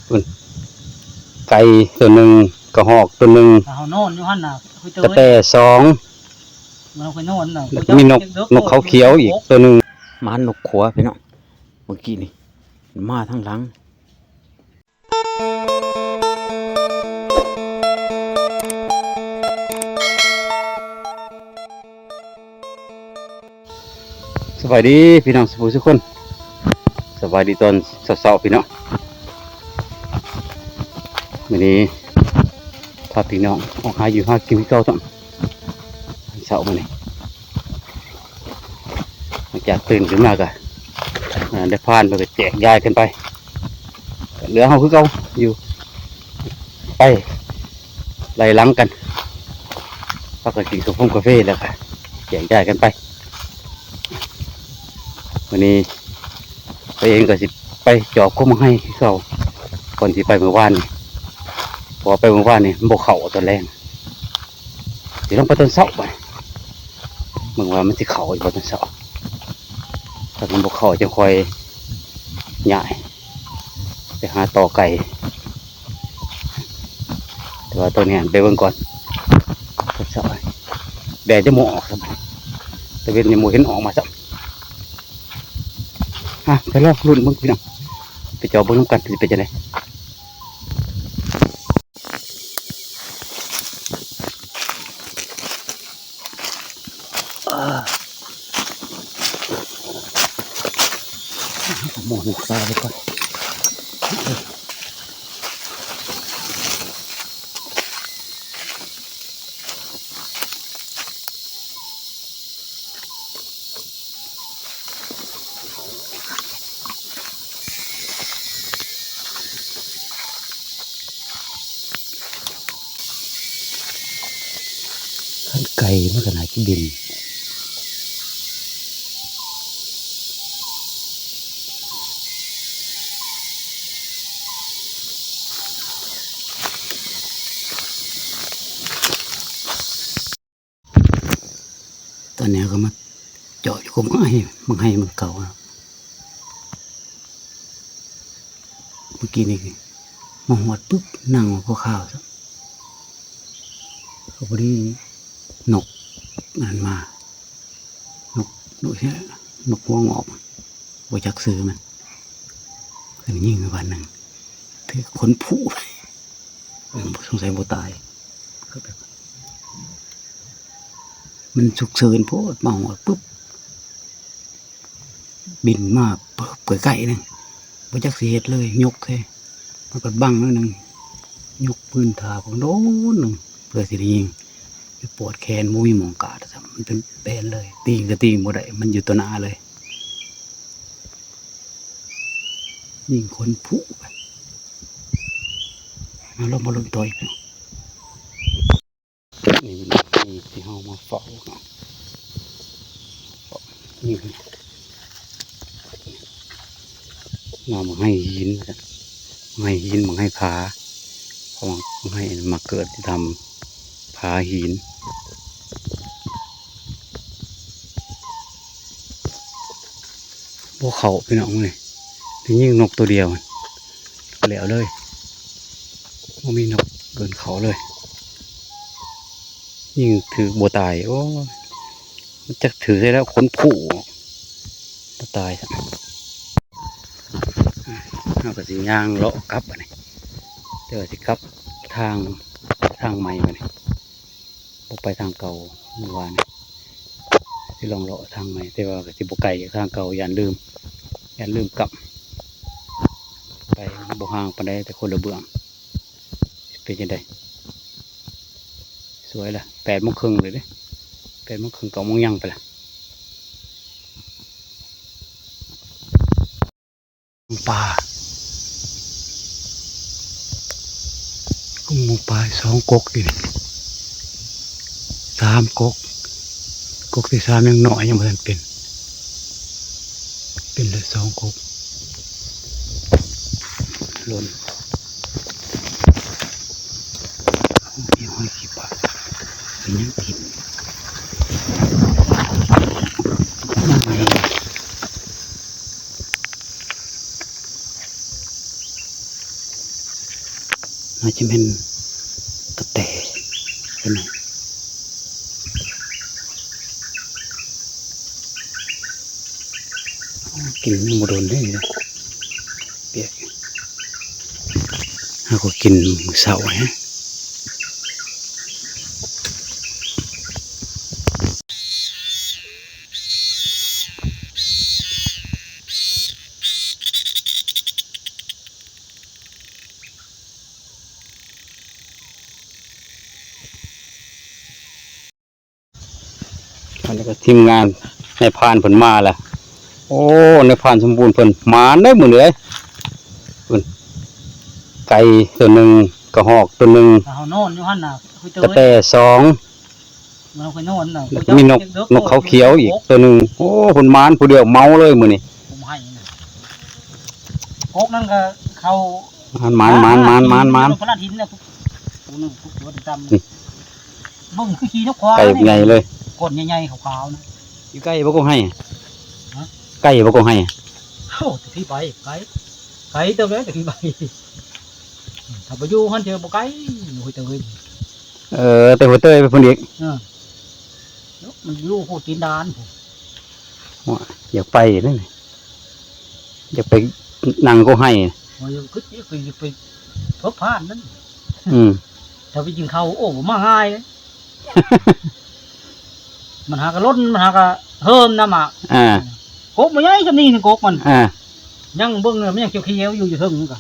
ພຸ້ນ ໄກ່ຕົວໜຶ່ງ ກະຮອກຕົວໜຶ່ງ ເຮົານອນຢູ່ຫັ້ນນະ ແຕ່ສອງ ມັນເຮົາໄປນອນນະ ແລ້ວກໍມີນົກ ນົກເຂົາຂຽວອີກຕົວໜຶ່ງ ມານົກຂົວພີ່ນ້ອງ ເມື່ອກີ້ນີ້ ມາທາງຫຼັງ. ສະບາຍດີພີ່ນ້ອງສູ່ຜູ້ສູ່ຄົນ ສະບາຍດີຕອນເຊົ້າໆພີ່ນ້ອງ ມື້ນີ້ພາພີ່ນ້ອງອອກຫາຢູ່ຫາກິນຄືເກົ່າຕອນເຊົ້າມື້ນີ້ ຫຼັງຈາກຕື່ນຂຶ້ນມາກໍ ອ່າ ໄດ້ພານເພິ່ນກໍແຈກຢາຍກັນໄປ ກໍເຫຼືອເຮົາຄືເກົ່າຢູ່ ໄປໄລ່ຫຼັງກັນ ພາກັນກິນກາຟົງກາເຟ ແລ້ວກໍແຈກຢາຍກັນໄປ. ມື້ນີ້ຂ້ອຍເອງກໍຊິໄປຈອບກົກໝາກໄຮຄືເກົ່າ ກ່ອນຊິໄປມື້ວານນີ້ ເພາະວ່າໄປມື້ວານນີ້ມັນບໍ່ເຂົ້າຕອນແລງ ຊິລອງໄປຕອນເຊົ້າບາດນີ້ ເບິ່ງວ່າມັນຊິເຂົ້າຢູ່ບໍ່ຕອນເຊົ້າ. ຖ້າມັນບໍ່ເຂົ້າຈັ່ງຄ່ອຍຍ້າຍໄປຫາຕໍ່ໄກ່ ແຕ່ວ່າຕອນນີ້ໄປເບິ່ງກ່ອນ ຕອນເຊົ້າແດດຍັງບໍ່ອອກຊ້ຳ ຕາເວັນຍັງບໍ່ເຫັນອອກມາຊ້ຳ. ອ່ະ ໄປລອງລຸ້ນເບິ່ງພີ່ນ້ອງ ໄປເຈາະເບິ່ງນຳກັນ ຊິເປັນຈັ່ງໃດ. ໝໍ້ນີ້ຊາໄປກ່ອນ. ຄັນໄກ່ມັນກໍໜ້າຈະບິນ. ຕອນນີ້ເຮົາກໍມາເຈາະຢູ່ກົກໝາກໄຮ ໝາກໄຮມັນເກົ່າ. ເມື່ອກີ້ນີ້ມາຮອດປຶບ ນັ່ງພໍຄາວຊ້ຳ ກໍພໍດີນົກອັນນັ້ນມາ ນົກ ນົກ ນົກຫົວງອກ ບໍ່ຈັກຊື່ມັນ ເພິ່ນຍິງບາດໜຶ່ງ ຖືກຂົນຜຸ ເອີ ສົງໄສບໍ່ຕາຍ ມັນສຸກເສີນໂພດ ມາຮອດປຶບ ບິນມາປຶບໃກ້ໆ ໜຶ່ງ ບໍ່ຈັກຊິເຮັດເລີຍ ຍົກໃສ່ ມັນກໍບັງໜ້ອຍໜຶ່ງ ຍົກປືນຖ້າໂດນໜຶ່ງ ເພື່ອຊິໄດ້ຍິງ ປວດແຂນ ບໍ່ມີໝ່ອງກາດຊ້ຳ ມັນເປັນແປນເລີຍ ຕີງກໍຕີງບໍ່ໄດ້ ມັນຢູ່ຕໍ່ໜ້າເລີຍ. ຍິງຂົນຜຸໄປ ເອົາ ລົງມາລຸ້ນຕໍ່ອີກ. ນີ້ເປັນໝາກໄຮທີ່ເຮົາມາເຝົ້າເນາະ ນີ້ ມາໝາກໄຮຫີນ ໝາກໄຮຫີນ ໝາກໄຮຜາ ເພາະວ່າໝາກໄຮມັກເກີດຢູ່ຕາມຜາຫີນ. ບໍ່ເຂົ້າພີ່ນ້ອງເອີຍ ໄດ້ຍິງນົກໂຕດຽວ ແລ້ວເລີຍ ບໍ່ມີນົກອື່ນເຂົ້າເລີຍ ຍິງຖືກບໍ່ຕາຍ. ໂອ້ຍ ມັນຈັກຖືກໃສແລ້ວ ຂົນຜຸບໍ່ຕາຍ. ເຮົາກໍຊິຍ່າງເລາະກັບບາດນີ້ ແຕ່ວ່າຊິກັບທາງ ທາງໃໝ່ບາດນີ້. ບໍ່ໄປທາງເກົ່າມື້ວານນີ້ ຊິລອງເລາະທາງໃໝ່ ແຕ່ວ່າກໍຊິບໍ່ໄກຈາກທາງເກົ່າ ຢ້ານລືມ ຢ້ານລືມກັບ ໄປບໍ່ຫ່າງປານໃດ ແຕ່ຄົນລະເບື້ອງ. ເປັນຈັ່ງໃດ? ສວຍລະ ແປດໂມງເຄິ່ງເລີຍເດ້ ແປດໂມງເຄິ່ງ ເກົ້າໂມງຍັງໄປລະ. ປາ ກຸ້ງໝູປາສອງກົກຢູ່ນີ້ ສາມກົກ ກົກທີສາມຍັງນ້ອຍ ຍັງບໍ່ທັນເປັນ ເປັນແລ້ວສອງກົກ ຫຼົ່ນ. ມີຫອຍຂີ້ປາກ ເປັນຫຍັງກິນ? ມາໃໝ່. ອາດຈະແມ່ນກະແຕ ເປັນ ກິນຍັງບໍ່ດົນເດ້ ປຽກ ເຮົາກໍກິນມື້ເຊົ້າແຮະ. ອັນນີ້ກໍທີມງານນາຍພານເພິ່ນມາແລ້ວ. ໂອ້ ນາຍພານສົມບູນເພິ່ນໝານເດ້ມື້ນີ້ເດ້. ເພິ່ນ ໄກ່ຕົວໜຶ່ງ ກະຮອກຕົວໜຶ່ງ ເຮົານອນຢູ່ຫັ້ນນະ ກະແຕສອງ ມັນເອົາໄປນອນນະ ແລ້ວກໍມີນົກ ນົກເຂົາຂຽວອີກຕົວໜຶ່ງ. ໂອ້ ເພິ່ນໝານຜູ້ດຽວເມົາເລີຍມື້ນີ້. ຜົມໃຫ້ນະ ກົກນັ້ນກໍເຂົ້າ ໝານ ໝານ ໝານ ໝານ ໝານ ພະລາດຫີນນະ ຜູ້ໜຶ່ງຜູ້ຕົວດຳໆ ນີ້ ເບິ່ງຄືຂີ້ນົກຄວາຍ ໄກ່ໃຫຍ່ເລີຍ ກົ້ນໃຫຍ່ໆຂາວໆນະ. ຢູ່ໃກ້ບໍ່ກົກໄຮ່? ຮະ? ໃກ້ບໍ່ກົກໄຮ່? ໂອ້ ແຕ່ພີ້ໄປ ໄກ ໄກເຕີບເລີຍ ແຕ່ພີ້ໄປ. ຖ້າໄປຢູ່ຫັ້ນເທື່ອບໍ່ໄກ ຫ້ວຍເຕີຍ. ເອີ ແຕ່ຫ້ວຍເຕີຍໄປພຸ້ນອີກ. ເອີ ມັນຢູ່ພູຕີນດານພຸ້ນ. ໂອ້ຍ ຢາກໄປເດ້ ຢາກໄປນັ່ງກົກໄຮ່. ໂອ້ຍ ຄື ຄືຢາກໄປເພິກພານນັ້ນ. ອືມ ຖ້າໄປກິນເຂົ້າ ໂອ້ ບໍ່ມາງ່າຍເດ້. ມັນຫາກະຫຼົ່ນ ມັນຫາກະເຫີມນຳໝາກ. ອ່າ ກົກບໍ່ໃຫຍ່ສ່ຳນີ້ ກົກມັນ. ອ່າ ຍັງເບິ່ງ ມັນຍັງຂຽວໆຢູ່ ຢູ່ເທິງກະ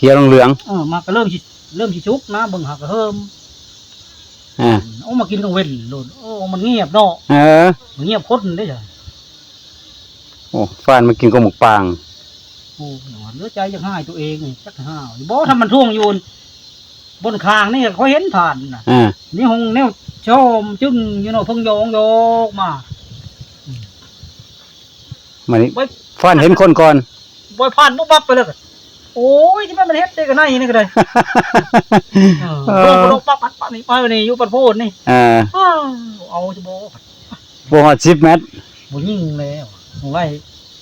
ຂຽວໆເຫຼືອງໆ. ເອີ ໝາກກະເລີ່ມຊິ ເລີ່ມຊິສຸກນະ ເບິ່ງຫາກະເຫີມ. ອ່າ ໂອ້ ມາກິນກາງເວັນໂລດ. ໂອ້ ມັນງຽບເນາະ. ເອີ ມັນງຽບຄົນເດ້. ໂອ້ ຟານມາກິນກັບໝາກປາງ. ໂອ້ ເຫຼືອໃຈຢາກຫາຍຕົວເອງ ຈັກຫາຍບໍ່. ຖ້າມັນທ່ວງຢູ່ ບົນຂ້າງນີ້ຂ້ອຍເຫັນຜ່ານນະ. ອ່າ ມີຫ້ອງແນວຊອມຈຶ່ງຢູ່ເນາະ ເພິ່ງຢອງຢອກມາ. ອືມ ມານີ້ ໄວ້ ຟານເຫັນຄົນກ່ອນ ໄວ້ຜ່ານປຸບປັບໄປແລ້ວກໍ ໂອ້ຍ ຊິແມ່ນມັນເຮັດໄດ້ກະໄນນີ້ກໍໄດ້. ເອີ ເອີ ລົງປັບປັບປັບນີ້ ໄປນີ້ ຢູ່ປັດໂພດນີ້. ອ່າ ເອົາຊິບໍ່ ບໍ່ຮອດສິບແມັດ ບໍ່ຍິງແລ້ວ. ສົງໄສ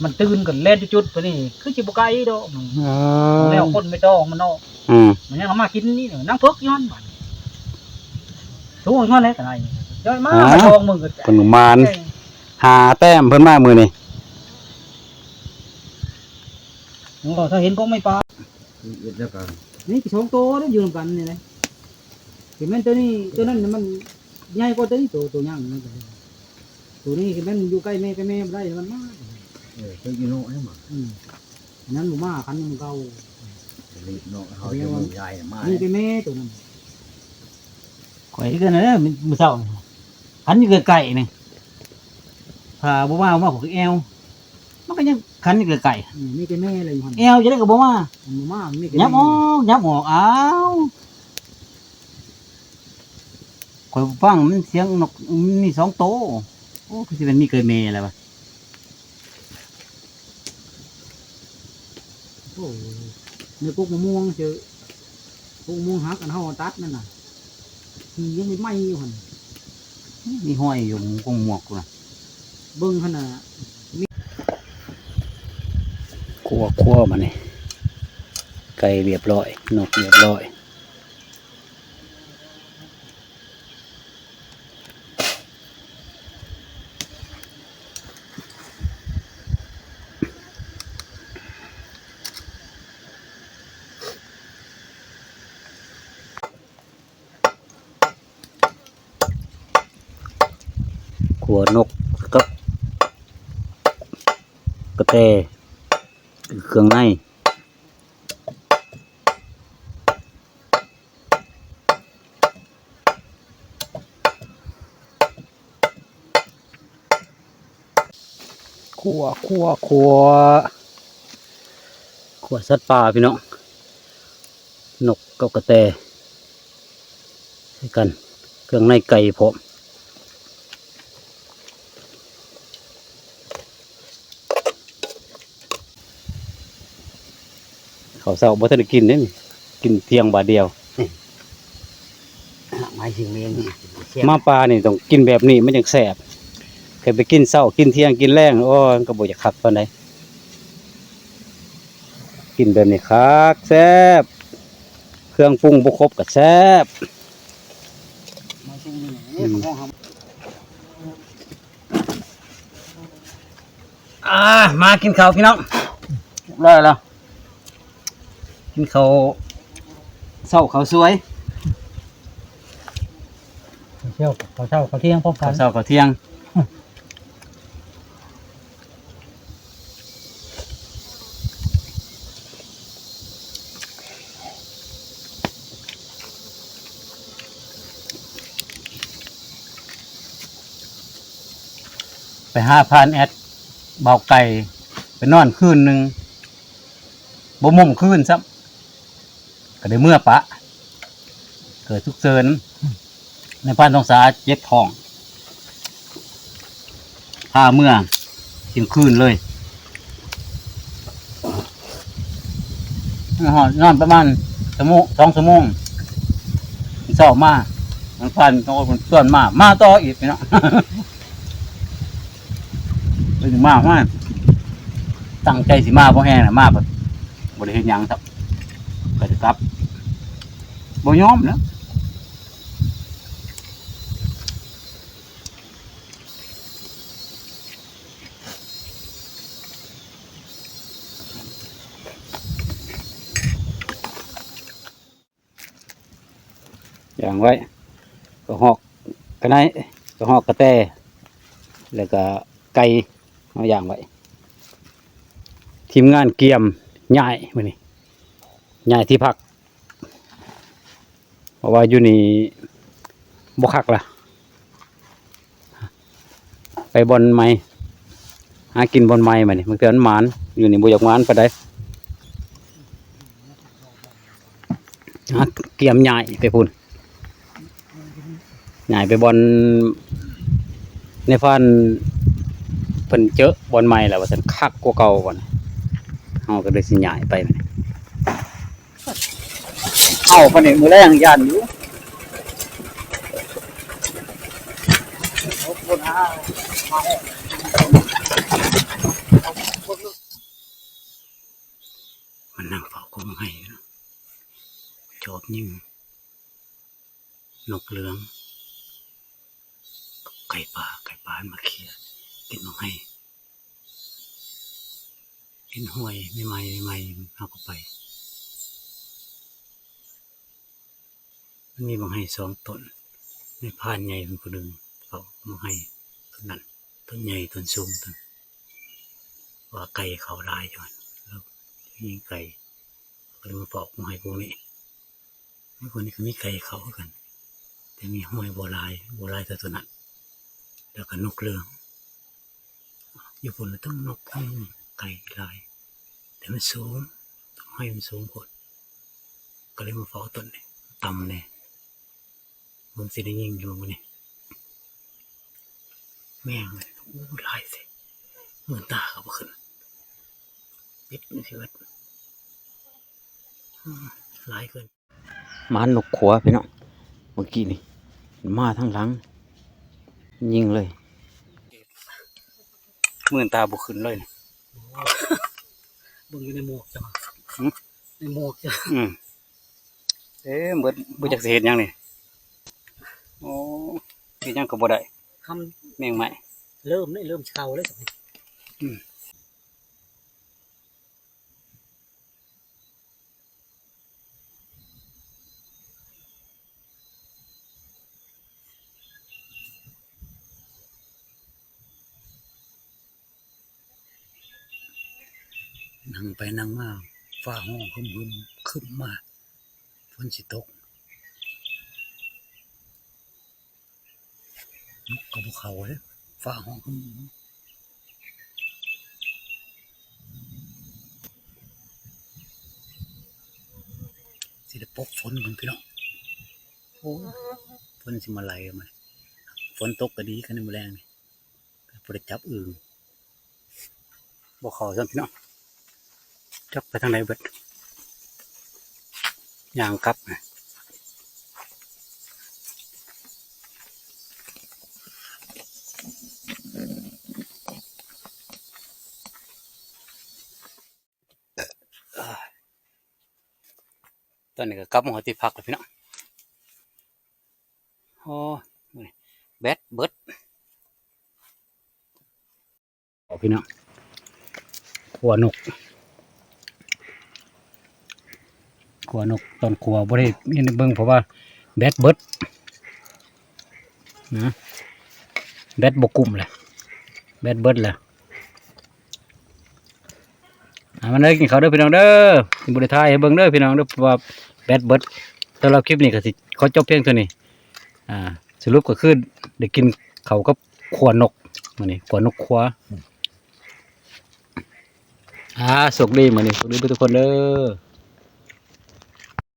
ມັນຕື່ນກໍແລ່ນຈຸດໆໄປນີ້ ຄືຊິບໍ່ໄກດອກ. ເອີ ແລ້ວຄົນໄປຕ້ອງມັນເນາະ. ອືມ ມັນຍັງເອົາມາກິນນີ້ນາງເພິກຢູ່ຫັ້ນບາດນີ້. ຊ່ວງນັ້ນແຫຼະກໍໄດ້ ຍ້ອຍມາ ອ່າ ສອງມື້ກໍ ເພິ່ນໝານ ເອີ ຫ້າແຕ້ມເພິ່ນມາມື້ນີ້. ໂອ້ ຖ້າເຫັນກົກໄມ້ປາ ເອັດແລ້ວກໍ ນີ້ສອງໂຕເດ້ ຢູ່ນຳກັນນີ້ແຫຼະ. ຊິແມ່ນໂຕນີ້ ໂຕນັ້ນມັນໃຫຍ່ກວ່າໂຕນີ້ ໂຕ ໂຕຍັງນີ້. ໂຕນີ້ຊິແມ່ນຢູ່ໃກ້ແມ່ ໃກ້ແມ່ບໍ່ໄດ້ ມັນມາ. ເອີ ໂຕຢູ່ນອກໃຫ້ມາ. ອືມ ອັນນັ້ນບໍ່ມາ ຄັນມັນເກົ່າ ເນາະ ເຮົາຈະເບິ່ງຍາຍມາ. ນີ້ແຕ່ແມ່ໂຕນັ້ນ ຂ້ອຍຄືກັນເດີ ມື້ເຊົ້ານີ້ ຄັນຢູ່ໃກ້ໆນີ້ ຖ້າບໍ່ມາ ບໍ່ມາ ຂ້ອຍກໍແອວ ມັນກໍຍັງຄັນຢູ່ໃກ້ໆ. ອືມ ມີແຕ່ແມ່ແຫຼະຢູ່ຫັ້ນ ແອວຈັ່ງໃດກໍບໍ່ມາ. ມັນບໍ່ມາ ມັນມີແຕ່ ຫຍັບອອກ ຫຍັບອອກ. ອ້າວ ຂ້ອຍຟັງມັນສຽງນົກ ມີສອງໂຕ. ໂອ້ ຄືຊິແມ່ນມີເກີຍແມ່ແລ້ວວະ. ໂອ້ ໃນກົກມະມ່ວງເຈີ ກົກມະມ່ວງຫັກ ອັນເຮົາຕັດນັ້ນນະ ທີ່ຍັງໃໝ່ໆຢູ່ຫັ້ນ ມີຮອຍຢູ່ກົກມະມ່ວງພຸ້ນນະ. ເບິ່ງຫັ້ນນະ ຄົວໆ ບາດນີ້ ໄກ່ລຽບຮ້ອຍ ນົກລຽບຮ້ອຍ. ຂົ້ວນົກກັບກະແຕ ເຄື່ອງໃນ. ຂົ້ວ ຂົ້ວ ຂົ້ວ ຂົ້ວສັດປ່າພີ່ນ້ອງ ນົກກັບກະແຕໃສ່ກັນ ເຄື່ອງໃນໄກ່ພ້ອມ. ເຂົ້າເຊົ້າບໍ່ທັນໄດ້ກິນເດ້ນີ້ ກິນທ່ຽງບາດດຽວ. ມາຊິເມງນີ້ແຊບ ມາປ່ານີ້ຕ້ອງກິນແບບນີ້ມັນຈັ່ງແຊບ. ເຄີຍໄປກິນເຊົ້າ ກິນທ່ຽງ ກິນແລງ ໂອ້ຍ ມັນກໍບໍ່ຢາກຄັກປານໃດ. ກິນແບບນີ້ຄັກ ແຊບ. ເຄື່ອງປຸງບໍ່ຄົບກໍແຊບ. ອືມ ອ່າ ມາກິນເຂົ້າພີ່ນ້ອງ ຮຽບຮ້ອຍແລ້ວ. ກິນເຂົ້າເຊົ້າເຂົ້າສວຍ ເຊົ້າ ເຂົ້າເຊົ້າເຂົ້າທ່ຽງພ້ອມກັນ ເຂົ້າເຊົ້າເຂົ້າທ່ຽງ. ໄປຫາຜ່ານແອັດບ່າວໄກ່ ໄປນອນຄືນໜຶ່ງ ບໍ່ມຸ້ງຄືນຊ້ຳ ກໍໄດ້ເມືອປະ ເກີດສຸກເສີນ ນາຍພານທອງສາເຈັບທ້ອງ ພາເມືອທ່ຽງຄືນເລີຍ. ຮອດ ນອນປະມານຊົ່ວໂມງ ສອງຊົ່ວໂມງ ເຊົ້າມາ ນາຍພານຊວນມາ ມາຕໍ່ອີກພີ່ນ້ອງ. ເພິ່ນມາ ມາ ຕັ້ງໃຈຊິມາພໍແຮງນະ ມາແບບບໍ່ໄດ້ເຮັດຫຍັງຊ້ຳ ກໍຈະກັບ ບໍ່ຍອມແລ້ວ. ຢ່າງໄວ້ ກະຮອກກະໄນ ກະຮອກກະແຕ ແລ້ວກະໄກ່ ເຮົາຢ່າງໄວ້. ທີມງານກຽມຍ້າຍມື້ນີ້ ຍ້າຍທີ່ພັກ ເພາະວ່າຢູ່ນີ້ບໍ່ຄັກລະ. ໄປບ່ອນໃໝ່ ຫາກິນບ່ອນໃໝ່ບາດນີ້ ບາງເທື່ອມັນໝານ ຢູ່ນີ້ບໍ່ຢາກໝານປານໃດ. ຫາກຽມຍ້າຍໄປພຸ້ນ ຍ້າຍໄປບ່ອນ ໃນຟານເພິ່ນເຈີບ່ອນໃໝ່ແລ້ວວ່າຊັ້ນ ຄັກກວ່າເກົ່າວ່າຊັ້ນ ເຮົາກໍເລີຍຊິຍ້າຍໄປບາດນີ້. ເອົາປານນີ້ມື້ແລງຢ້ານຢູ່. ມານັ່ງເຝົ້າກົງໄຫເນາະ ຈອບຍິງນົກເຫຼືອງ ໄກ່ປ່າ ໄກ່ປ່າມາເຄຍກິນໝາກໄຫ. ເຫັນຫ້ວຍໃໝ່ໆ ເຮົາກໍໄປ ມັນມີບັກໄຫສອງຕົ້ນ ນາຍພານໃຫຍ່ເພິ່ນຜູ້ໜຶ່ງເຝົ້າບັກໄຫຕົ້ນນັ້ນ ຕົ້ນໃຫຍ່ຕົ້ນສູງ ຕົ້ນ ວ່າໄກ່ເຂົ້າຫຼາຍຢູ່ຫັ້ນ ແລ້ວຍິງໄກ່ ກໍເລີຍມາເຝົ້າບັກໄຫພວກນີ້. ໃນບ່ອນນີ້ກໍມີໄກ່ເຂົ້າຄືກັນ ແຕ່ມີຫ້ວຍບໍ່ຫຼາຍ ບໍ່ຫຼາຍເທົ່າໂຕນັ້ນ ແລ້ວກໍນົກເຫຼືອງ ຢູ່ພຸ້ນລະທັງນົກທັງໄກ່ຫຼາຍ ແຕ່ມັນສູງ ຕົ້ນໄຫມັນສູງໂພດ ກໍເລີຍມາເຝົ້າຕົ້ນນີ້ ຕ່ຳແດ່ ເບິ່ງຊິໄດ້ຍິງຢູ່ບໍ່ມື້ນີ້. ແມງ ໂອ້ ຫຼາຍແທ້ ມືນຕາກໍບໍ່ຂຶ້ນ ປິດມັນຊິເບິດ ອືມ ຫຼາຍເກີນ. ໝານນົກຂົວພີ່ນ້ອງ ເມື່ອກີ້ນີ້ ມາທາງຫຼັງ ຍິງເລີຍ ມືນຕາບໍ່ຂຶ້ນເລີຍ ເບິ່ງຢູ່ໃນໝອກຈ້ະ ຫຶ? ໃນໝອກຈ້ະ ອືມ ເອີ ເບິດ ບໍ່ຈັກຊິເຮັດຫຍັງນີ້ ໂອ້ ເຮັດຫຍັງກໍບໍ່ໄດ້ ຄຳ ແມງໄມ້ ເລີ່ມເລີຍ ເລີ່ມຊິເຂົ້າເລີຍ ອືມ. ນັ່ງໄປນັ່ງມາ ຟ້າຮ້ອງຮຶມໆ ຄຶ້ມມາ ຝົນຊິຕົກ. ນົກກໍບໍ່ເຂົ້າເດ້ ຟ້າຮ້ອງຮຶມ ຊິໄດ້ປົກຝົນພຸ້ນພີ່ນ້ອງ ໂອ້ ຝົນຊິມາໄຫຼມາ ຝົນຕົກກໍດີ ຄັນມື້ແລງນີ້ ພໍໄດ້ຈັບອຶ່ງ ບໍ່ເຂົ້າຊ້ຳພີ່ນ້ອງ ຈັກໄປທາງໃດເບິດ ຍ່າງກັບ ເອີ. ຕອນນີ້ກໍກັບມາຮອດທີ່ພັກແລ້ວພີ່ນ້ອງ. ໂອ້ຍ ແບັດເບິດ. ພີ່ນ້ອງ ຂົ້ວນົກ ຂົ້ວນົກ ຕອນຂົ້ວບໍ່ໄດ້ເຮັດໃຫ້ເບິ່ງ ເພາະວ່າແບັດເບິດນະ ແບັດບໍ່ກຸ້ມແຫຼະ ແບັດເບິດແຫຼະ. ອ່າ ມາເດີ ກິນເຂົ້າເດີພີ່ນ້ອງເດີ. ຊິບໍ່ໄດ້ຖ່າຍໃຫ້ເບິ່ງເດີພີ່ນ້ອງເດີ ເພາະວ່າແບັດເບິດ. ສຳລັບຄລິບນີ້ກໍຊິຂໍຈົບພຽງເທົ່ານີ້. ອ່າ ສະຫຼຸບກໍຄືໄດ້ກິນເຂົ້າກັບຂົ້ວນົກ ມື້ນີ້ ຂົ້ວນົກຂົ້ວ. ອ່າ ໂຊກດີມື້ນີ້ ໂຊກດີເບິດທຸກຄົນເດີ.